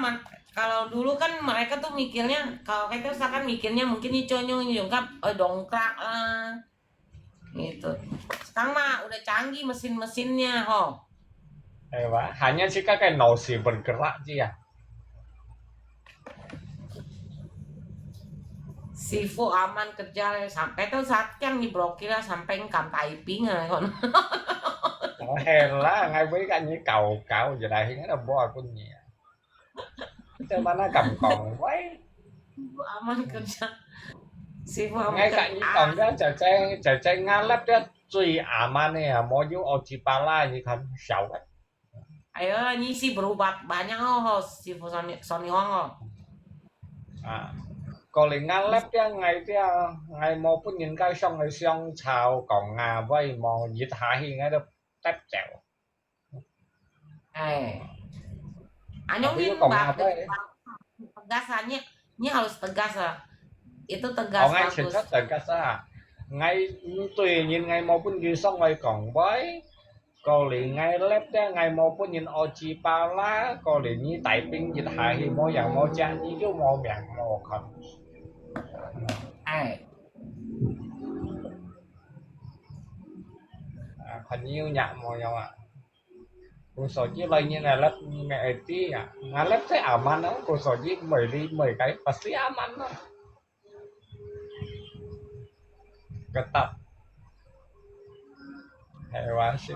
kalau dulu kan mereka tuh mikirnya, kalau kita sekarang mikirnya mungkin ini conyong ini dongkrak, eh, dongkrak lah. Gitu. Sekarang mah udah canggih mesin-mesinnya, ho. 係哇，hanya自家个腦屎bergerak 啫啊。Sifu aman kerja, sampai tuh saat yang diblokir lah, sampai ngkam typing ah, kon. 哦，係啦，𠊎會甲你搞搞，就來，應該都無啊，本人啊。 Macam mana敢講？喂，Sifu aman kerja. Sifu aman 𠊎甲你講个，姐姐，姐姐，𠊎粒个最aman个啊，無有奧吉巴拉，你看少个。哎呀，你是berubah banyak哦, ho, Sifu Sony, Sony Wang哦。啊，過年𠊎粒个，𠊎个，𠊎無分人家上去相吵講啊，喂，無一下去，𠊎都跌走。 哎，anyong你tegas啊，你，你harus tegas啊，itu tegas bagus。哦，𠊎全出tegas啊！𠊎對人，𠊎無分佢上來講，喂，過年𠊎粒个，𠊎無分人奧吉巴拉，過年你大兵一下去，無樣無隻，你就無命無看。哎。啊，看你有影無樣啊？ Kung soji lain ngalap ni me eti ya. Ngalap saya aman, oh. Kung soji meli mei kai pasti aman lah. Ketat. Hewan sih.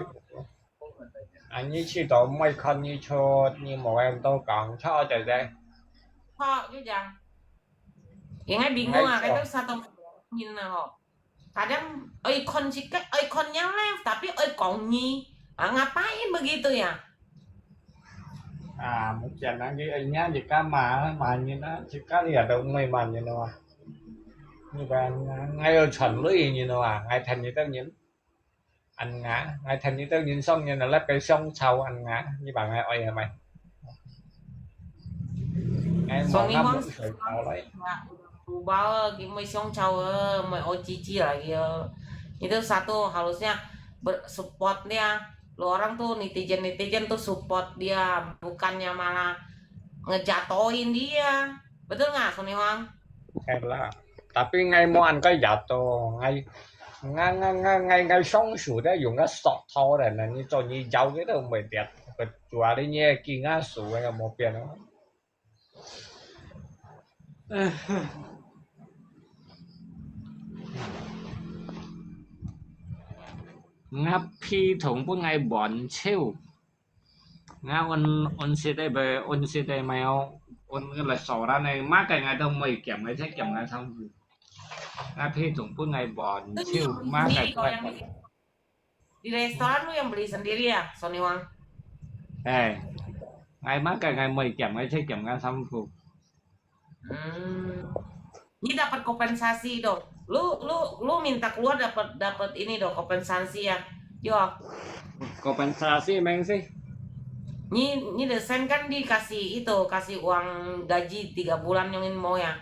Ani si to mai kan ni chot ni mo em to kang cha jai jai. 好，就这样。应该bingung啊，该都啥东西，你呢吼？ Kadang oi kon sikit, oi kon yang leh, tapi oi kong ni. Ah, ngapain begitu ya? Ah, mungkin nanti oi nya jika ma, ma ni na, jika dia ada umai ma ni na. Ni ba, ngai oi chon lui ni na, ngai than ni tau ni. An nga, ngai than ni tau ni song ni na, lep kai song chau an nga, ni ba ngai oi mai. Soalnya memang orang tua, tua, tua, kita semua orang tua, kita O G G lagi ya. Itu satu harusnya ber-, support dia. Lu orang tuh netizen-netizen tuh support dia, bukannya malah ngejatohin dia. Betul nggak, Sony Huang? Elah. Tapi ngai mo an kai jatuh, ngai, ngai, ngai, ngai, ngai, ngai song su de yong ngai sok tho de, na ni zo ni jauh gitu, mui biat, kecuali ni ki ngai su ngai mo biat. Ngap phi thong pun ngai bon chiu. Nga un, un sit ai bơ, un sit ai mai au, un lai so ra nai, ma kai ngai dong mui kiam ngai thai kiam ngai thang. Nga phi thong pun ngai bon chiu, ma kai. Di restoran lu yang beli sendiri ya, Sony Wang? Eh, ngai ma kai ngai mui kiam ngai thai kiam ngai thang fu. Hmm. Ni dapat kompensasi dong. Lu, lu, lu minta keluar dapat, dapat ini dong, kompensasi ya. Yo. Kompensasi meng sih. Ni, ni desain kan dikasih itu, kasih uang gaji tiga bulan yang ini mau ya.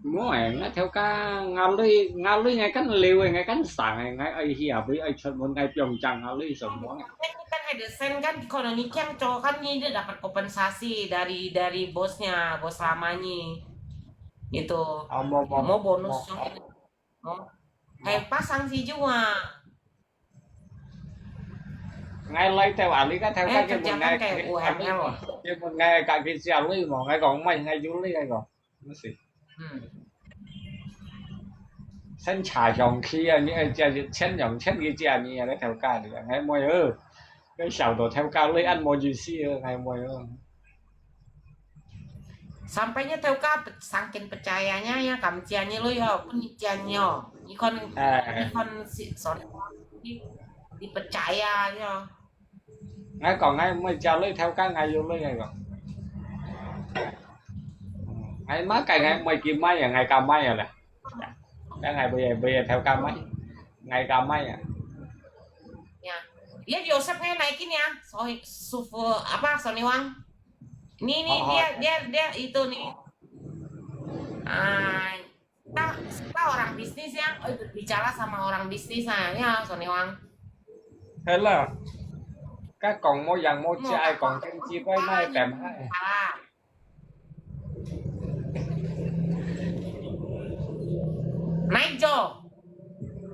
Mo eh, ngai theo ka, ngai lui, ngai lui ngai kan liu eh, ngai kan sang eh, ngai ai hia bui ai chot mun ngai piong chang ngai lui so mo eh. Kan hai desain kan, kalau ni kiang cho kan ni dia dapat kompensasi dari, dari bosnya, bos lamanya. Gitu. Ah, mo, mo, mo bonus mo, yang ini. Mo. Hai pasang si jua. Ngai lai theo ali ka theo ka kerja kan kayak U M L. Mun ngai ka ki sia lui mo, ngai kong mai ngai ju lui ngai kong. Mesti. Hmm. Sen cha yong ki a, ni ai jia chen yong chen ki jia ni a, ngai theo ka ni a, ngai mo ơ. Ngai xiao do theo ka lui an mo ju si ơ, ngai mo ơ. Sampainya theo ka pe-, saking percayanya ya, kam jia ni lui yo, pun ni jia ni yo. Ni kon, eh, ni kon si, sorry. Ni, ni percaya yo. Ngai kong ngai mui jia lui theo ka ngai yu lui ngai kong. Ngai ma kai ngai mui ki mai ya, ngai ka mai ya le. Ka ngai bui bui theo ka mai. Ngai ka mai ya. Ya. Dia Joseph ngai naikin ya. So, sufu apa, Sony Wang? Ni, ni, oh, dia, oh, dia, dia itu ni. Ah, Kita, kita orang bisnis ya, eh, berbicara sama orang bisnis ah, ya, Sony Wang. Hello. Ka kong mo yang mo jia ai kong ken ji bai mai tem ai. Salah. Naijo.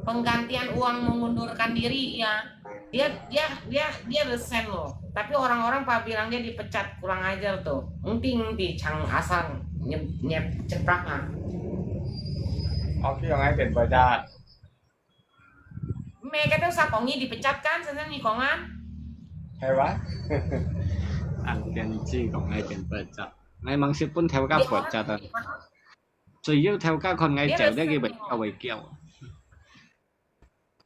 Penggantian uang mengundurkan diri ya. Dia, dia, dia, dia resign loh. Tapi orang-orang pada bilang dia dipecat, kurang ajar tuh. Engti, engti, chang asal nyep, nyep, ceplak ah. Oke, yang ai dipecat. Mereka tuh sa kong ni dipecat kan, sana ni kongan. Hai wa? Ang ken ji kong ai dipecat. Ngai mang si pun theo ka pecat ah. 主要頭家看𠊎走了，佢會叫會叫。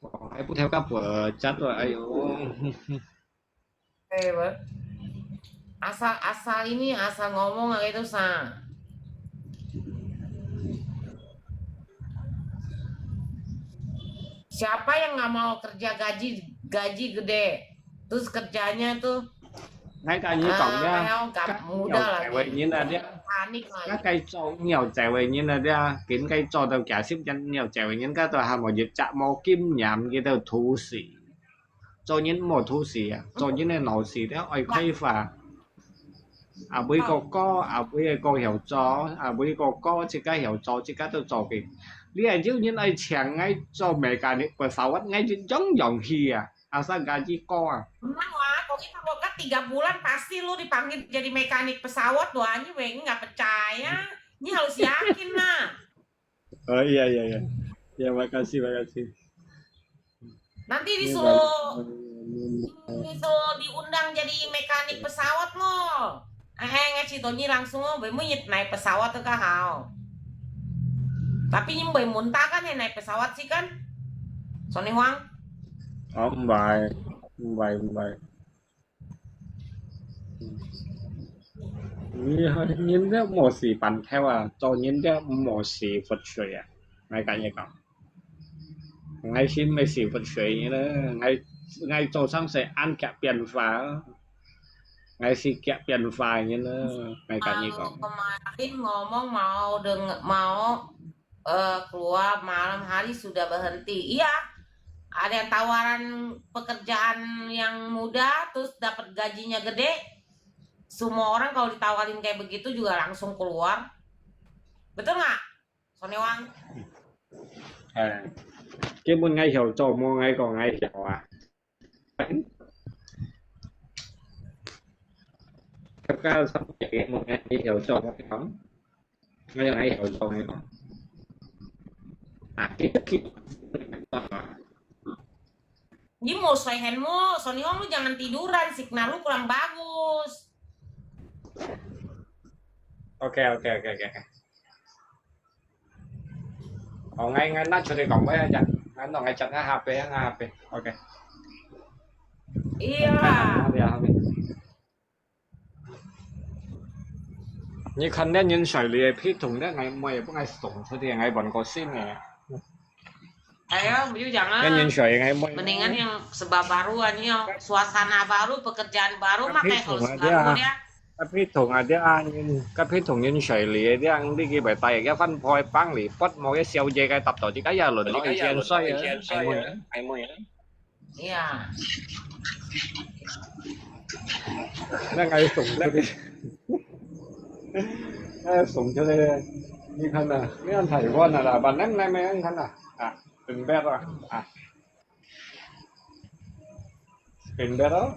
哦，還不頭家不จัด了，哎喲。哎，asal, asal ini, asal ngomong aja itu sa. Siapa yang nggak mau kerja gaji, gaji gede? Terus kerjanya tuh 𠊎甲你講呀，啊，該有甲無得啦，該有仔个人啊，你，panik啦。該該做有仔个人啊，你啊，緊該做到幾十年有仔个人，該都還無一隻無經驗，佢都土死。做人無土死啊，做人个腦屎都愛開發。啊，每個哥，啊，每個哥曉做，啊，每個哥自家曉做，自家都做嘅。你係有人愛請𠊎做mechanic，pesawat，𠊎就樣樣去啊。 Asal gaji kau ah. Menang wah, kau itu kau kan tiga bulan pasti lu dipanggil jadi mekanik pesawat, wah, ini weh nggak percaya. Ini harus yakin lah. Oh iya iya iya. Ya makasih makasih. Nanti disuruh, disuruh diundang jadi mekanik pesawat loh. Eh, nggak sih Tony langsung oh, bermunyit naik pesawat tuh kah hao. Tapi ini bermuntakan ya naik pesawat sih kan. Sony Huang. Oh, 毋係，毋係，毋係。你，你這無事半條啊，做人這無事佛水啊，𠊎甲你講。𠊎心無事佛水呢，𠊎，𠊎做生事恁遽變化啊。，𠊎係急變化个人啦，𠊎甲你講。 Kalau kemarin ngomong mau deng mau eh, keluar malam hari sudah berhenti. Iya, ada yang tawaran pekerjaan yang mudah, terus dapat gajinya gede. Semua orang kalau ditawarin kayak begitu juga langsung keluar. Betul nggak, Soniwang? 誒，基本𠊎曉做，無𠊎講𠊎曉啊。客家三姐妹，𠊎曉做，𠊎講，𠊎講𠊎曉做，𠊎講。啊，佢佢 Ini mau saya handmu, Soniwang lu jangan tiduran, signal lu kurang bagus. OK OK OK OK。哦，𠊎𠊎拿出來講，𠊎一隻，𠊎拿𠊎隻，𠊎下背，𠊎下背，OK。 Iya. 你啊，下背。你看那人水裡个皮桶，那𠊎妹分𠊎送出去，𠊎換個新个。 Ayo, you jangan. 那人水个妹。 Mendingan yang sebab baru aja, suasana baru, pekerjaan baru, Tapi makanya kalau cuma sebab dia- baru ya. 該皮桶啊，這啊，該皮桶人水裡个，這樣你去買帶个，翻破放裡，發毛个小姐个搭到自家一輪，你个錢水啊，係無？ Iya. 那𠊎送出去，那送出去，你看呐，你看台灣啊啦，把那那沒人看呐，啊，很bad啊，啊。 Pindah咯。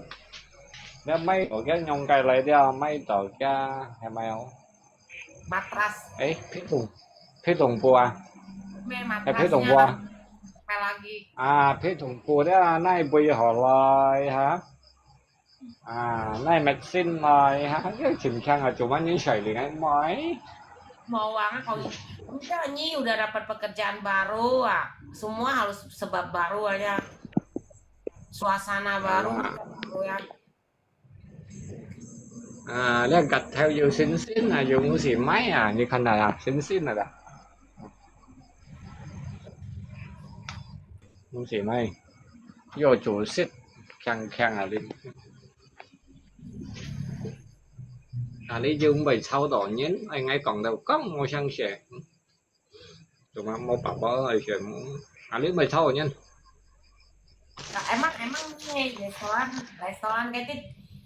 你買到个用个來了，買到个係咪哦？ Matras. 誒，皮桶，皮桶布啊， May 誒，皮桶布 matrasnya 啊， lagi. 啊，皮桶布了，那會好來哈？啊，那會先來哈？這情況啊，做乜人水裡个買？ Mau uang kau. Enggak, ini udah dapat pekerjaan baru, ah. Semua harus sebab baru aja. Suasana baru, Ah. Baru ya. 啊，你个頭有星星啊，有冇事買啊？你看下啊，星星啊啦。冇事買，要做事，強強啊你。啊，你又毋會吵到人，哎，𠊎講到講，我想寫。 Cuma mau apa aja mu. Ali mai tahu nyan. Emang emang ni restoran restoran kayak itu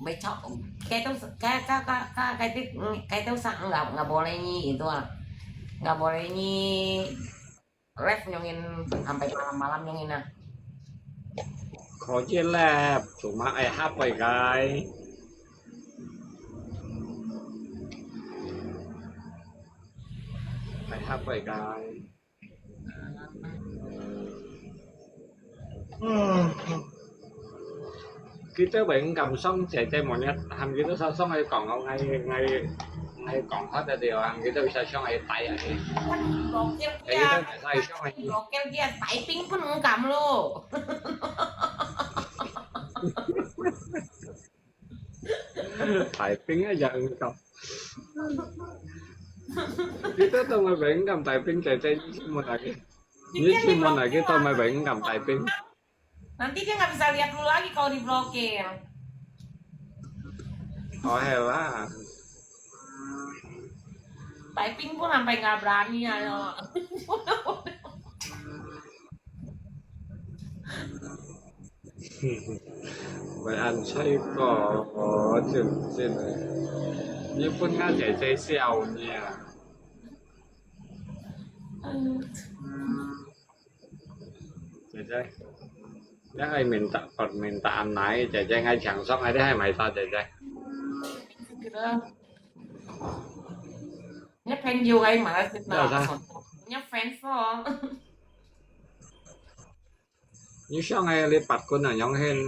becok kayak itu kayak kayak kayak kayak itu kayak itu sa nggak nggak boleh ni gitu ah, nggak boleh ni ref nyungin sampai malam-malam nyungin ah. 可以咧，做麼个會嚇佢个？會嚇佢个？嗯。佢都會毋敢上姐姐無呢，喊佢都上上去講，𠊎𠊎𠊎講好得了，喊佢都上上去睇啊。佢都上上去。 Lokal dia typing pun 唔敢咯。 大兵一樣咁。佢都當佢永咁大兵姐姐，你先問下佢，你先問下佢當佢永咁大兵。 Nanti dia nggak bisa lihat lu lagi kalau diblokir. 哦，係啦。 Typing pun sampai nggak berani ayo. 會恁衰過，我真真。你分𠊎姐姐笑你啊！姐姐，你係面打，面打奶，姐姐，𠊎請上，𠊎啲係咪打姐姐？ Gitu. Ini penjual kayak mana sih? Iya, sah. Ini fans loh. 你想个你八棍啊，樣形，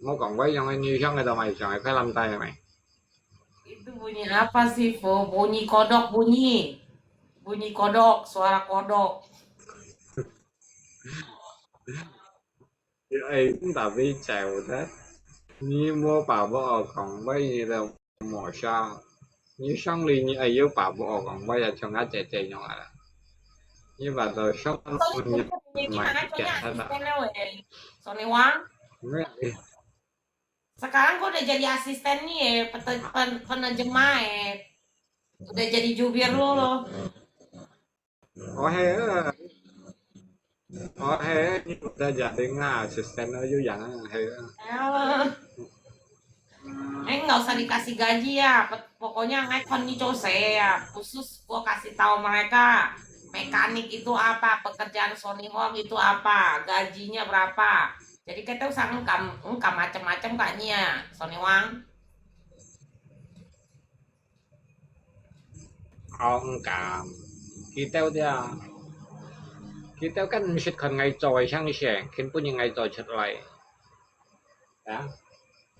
我講過樣形，你想个都買上个，快攬帶係咪？ Itu bunyi apa sih, Fo? Bunyi kodok bunyi. Bunyi kodok, suara kodok. 你愛打飛走的，你無把握講，萬一的無效。你上嚟你愛有把握講，我也像我姐姐樣啊。你把到上你買假的啦。 Sony Wang. 沒有。Sekarang kau udah jadi asisten nih, eh, pete-, pen-, penerjemah, eh. Udah jadi jubir lu, lo. Oh, he. Oh, he, ini udah jadi nga asisten lo, yu yang, he. Ya. Eh, nggak usah dikasih gaji ya. Pe-, pokoknya ngai kon ni 做事 ya. Khusus gua kasih tahu mereka, mekanik itu apa, pekerjaan Sony Huang itu apa, gajinya berapa. Jadi kita usah engkam, engkam macam-macam kak nia, Sony Huang. 哦，咁佢兜啲啊，佢兜跟毋識看𠊎做个相聲，根本就𠊎做出來。啊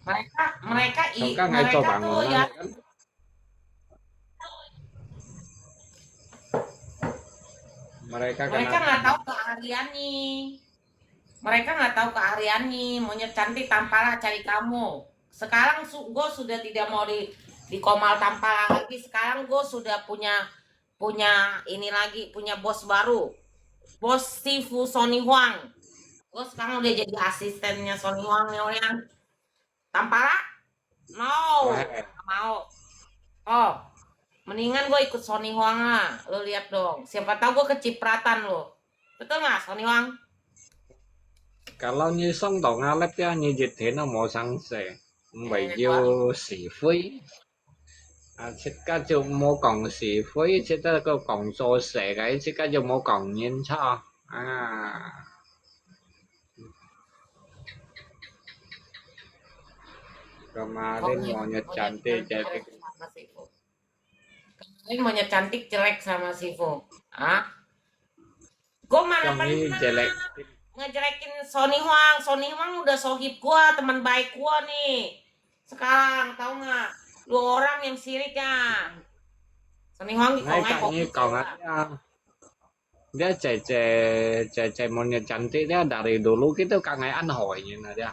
，Mereka, mereka i-, 同間𠊎做 mereka 朋友 tuh 啦，ya, mereka mereka kenapa? Nggak tahu keahlian nih. Mereka nggak tahu keahlian nih. Monyet cantik, tampalah cari kamu. Sekarang su-, gue sudah tidak mau di, di Komal Tampala lagi. Sekarang gue sudah punya, punya ini lagi, punya bos baru. Bos Sifu Sony Huang. Gue sekarang udah jadi asistennya Sony Huang nih, orang. Tampala? No, nggak mau. Oh, mendingan gue ikut Sony Huang ah. Lo lihat dong. Siapa tahu gue kecipratan lo. Betul nggak, Sony Huang? Kalau你送到雅力呀，你一天都無生事，毋會有是非。啊，自家就無講是非，自家個講做事个，自家就無講人錯。啊。Kemarin monyet cantik jadi Kemarin monyet cantik jelek sama Sifu. Ah? Gue mana pernah jelek ngejelekin Sony Huang. Sony Huang udah sohib gue, teman baik gue nih. Sekarang, tahu nggak? Lu orang yang sirik ya. Sony Huang di Kongai kok gitu. Dia 姐姐，姐姐 monyet cantik dia dari dulu gitu kak ngai ăn hỏi nyin dia.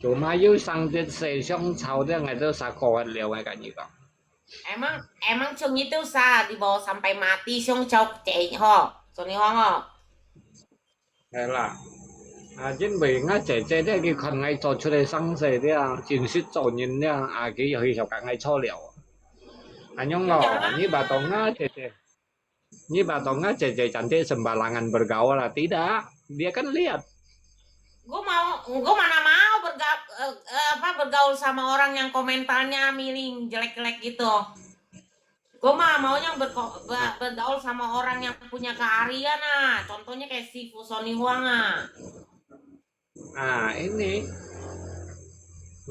Cuma you sang dit se siong chau dia ngai tu sa kuat liao ngai kak nyi kong. Emang, emang chung itu sa dibawa sampai mati siong chau cek ho. Sony Huang ho. Hay là. À, chính vì ngã 姐姐 dia khi khăn ngai cho chu sang se dia, chính sự cho nyin dia, à, khi yo hi sau kak ngai cho liao. Anh nhung lo, như bà tông ngã 姐姐. Nyi ba tong ngã 姐姐 cantik sembarangan bergaul lah. Tidak. Dia kan lihat. Gue mau, gue mana mau bergaul, eh, eh, apa, bergaul sama orang yang komentarnya miring, jelek-jelek gitu. Gue mah maunya berko-, ber-, bergaul sama orang yang punya keahlian ah. Contohnya kayak si Fusoni Huang ah. Nah, ini.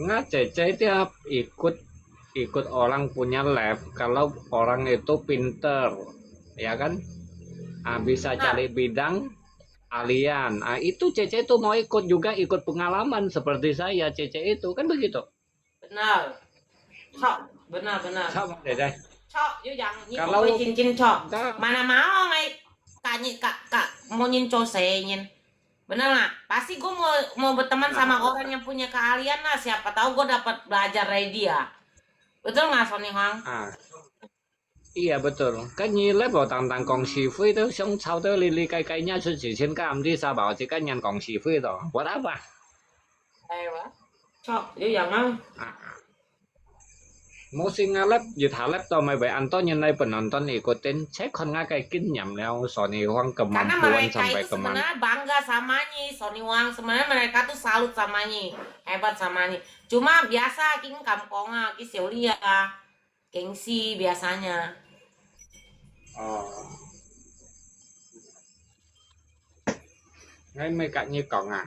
Ngã 姐姐 dia ikut, ikut orang punya live. Kalau orang itu pinter, ya kan? Ah, bisa cari bidang, ahlian. Ah, itu 姐姐 itu mau ikut juga, ikut pengalaman seperti saya, 姐姐 itu. Kan begitu? Benar. Cok, benar, benar. Cok, Dede. Cok, yuk yang, nyi Kalau kok cincin cok. Mana mau ngai, kak nyi, kak, kak, mau nyin cok saya nyin. Benar nggak? Pasti gue mau, mau berteman sama orang yang punya keahlian lah. Siapa tahu gue dapat belajar dari dia. Betul nggak, Sony Huang? Ah. Iya, betul. Kan nyi live tang tang kong si fui tu, siong chau tu, li li kai kai nya, su si chin kam di sa bao, si kan nyan kong si fui tu. Buat apa? Ayo, Pak. Cok, yuk yang ah. Ah. Mô si ngã live, yut ha live to mai bai an to nyin lai penonton ikutin. Cek khon ngã kai kinh nghiệm liao, Sony Huang keman buan sampai keman. Karena mereka itu sebenarnya bangga sama nyi, Sony Huang. Sebenarnya mereka tuh salut sama nyi, hebat sama nyi. Cuma biasa, king kam kong ah, ki siu li ah. Gengsi biasanya. Ồ. Ngai mai kak nyi kong ah.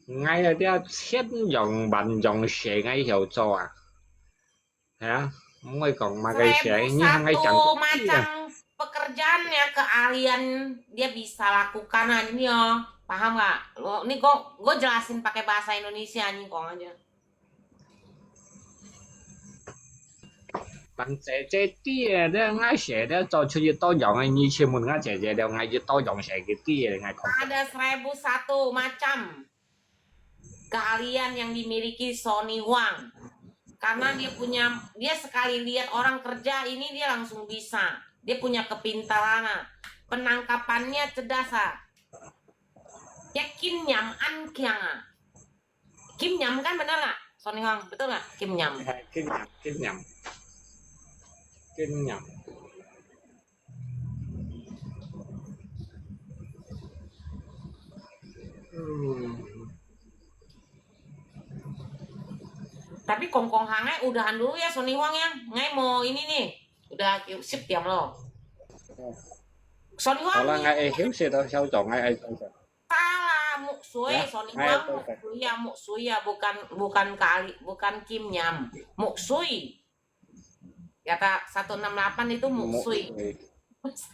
Ngai ah dia 千樣萬樣事 ngai hiau cho ah. Ya, ngai kong ma kai se, nyi hang ngai chang. Seribu satu macam pekerjaan ya, keahlian dia bisa lakukan ah, ini oh. Paham nggak? Lo, ini gue, gue jelasin pakai bahasa Indonesia, nyi kong aja. 但姐姐 dia, dia ngai se dia cho chu 一多樣个，你去問 ngã 姐姐 dia ngai 一多樣 se 个 dia ngai kong. Ada seribu satu macam keahlian yang dimiliki Sony Huang. Karena dia punya, dia sekali lihat orang kerja ini dia langsung bisa. Dia punya kepintaran ah. Penangkapannya cerdas ah. Yakin nyaman kiang ah. Kim Nyam kan benar nggak? Sony Huang, betul nggak? Kim Nyam. Eh, Kim Nyam, Kim Nyam. Kim Nyam. Hmm. Tapi kong-kong hang ai udahan dulu ya, Sony Huang ya. Ngai mau ini nih. Udah 十點咯。Sony Huang，好啦，𠊎愛休息咯，小總，𠊎愛休息。Salah，木水，Sony Huang，木水啊，木水啊，bukan bukan kali，bukan Kim Nyam，木水。Kata satu enam delapan itu 木水。木水。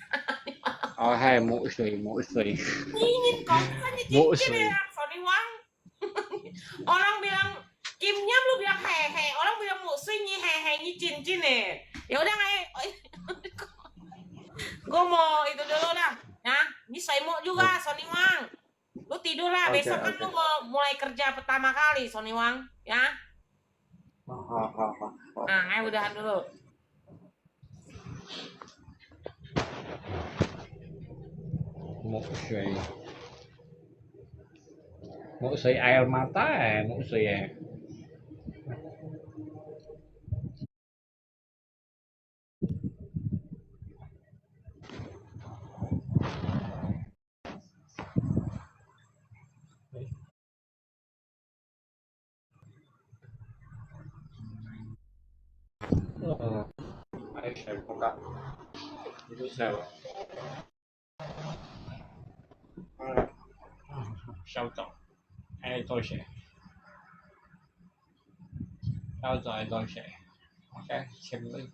哦，係，木水，木水。你，你講真，你真正个啊，Sony Huang。 Orang bilang Kim Nyam, lu bilang hehe. Orang bilang 木水 ni hehe, ni cincin eh. Ya udah, ngai, 我 mau itu dulu lah. Nah, ni 睡目 juga, Sony Huang. Lu tidur lah, besok kan lu mau mulai kerja pertama kali, Sony Huang, ya. Nah, ngai udahan dulu. 木水，木水 air mata eh，木水eh。稍等，哎，多謝。稍等，多謝。OK，清理，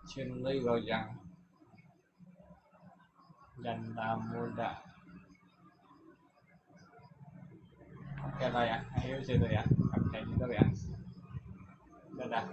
清理个样。 Ganda muda. Oke lah ya, ayo situ ya, sampai situ ya. Dadah.